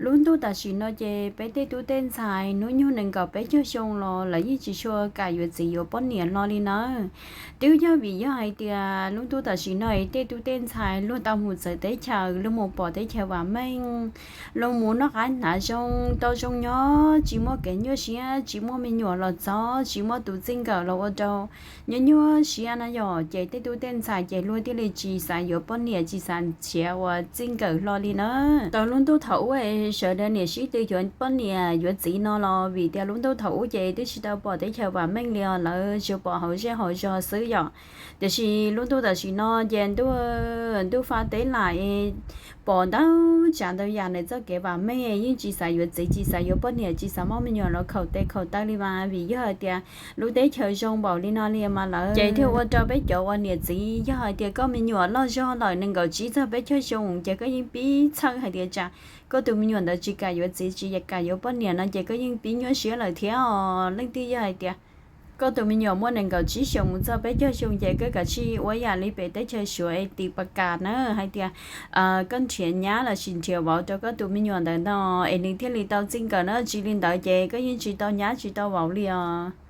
Lub ntuj tam sim no ces peb tej tub tej ntxhais hnub nyoog nees nkaum peb caug xyoo los lawv yeej tsis tshua kam yuav txiv yuav poj niam hlo li nawb. Twb yog vim yog hais tias lub ntuj tam sim no tej tub tej ntxhais luag tau mus txawv teb chaws, luag mus pom teb chaws vam meej, luag mus noj qab hnav zoo, tau zoo nyob, tsis muaj kev nyuaj siab, tsis muaj me nyuam los txob, tsis muaj tus txij nkawm los ua rau nyuaj nyuaj siab na yom. Ces tej tub tej ntxhais ces luag thiaj li tsis xav yuav poj niam, tsis xav nrhiav uas txij nkawm hlo li na. Tau lub ntuj thaum ub sawv daws niam sib tw yuav poj niam yuav txiv no los vim tias lub ntuj thaum ub ces twb tsis tau pom teb chaws vam meej li os, lawv tsuas pom hauv zej hauv zos xwb yom. Tiam sis lub ntuj tam sim no ces ntuj, ntuj fab teb lam pom ntau tsav ntau yam nws txoj kev vam meej, yeej tsis xav yuav txiv, tsis xav yuav poj niam, tsis xav muaj me nyuam los khaum tes khaum taw li mas vim yog hais tias lub teb chaws zoo npaum li no li mas lawv ces thiaj ua rau peb cov uas niam txiv yog hais tias koj me nyuam loj zog lawm nees nkaum tsib txog peb caug xyoo ces koj yeej pib txhawj hais tias tsam koj tus me nyuam ntawd tsis kam yuav txiv tsis kam yuav poj niam no ces koj yeej pib nyuaj siab lawm thiab os. Leej twg yog hais tias koj tus me nyuam muaj nees nkaum tsib xyoos txog peb caug xyoo ces koj kav tsij ua yam li pem teb chaws Suav es tiv pas kas na hais tias koj nrhiav nyab lossis nrhiav vauv rau koj tus me nyuam ntawd no es nws thiaj li tau txij nkawm na, tsis li ntawd ces koj yeej tsis tau nyab tsis tau vauv li os.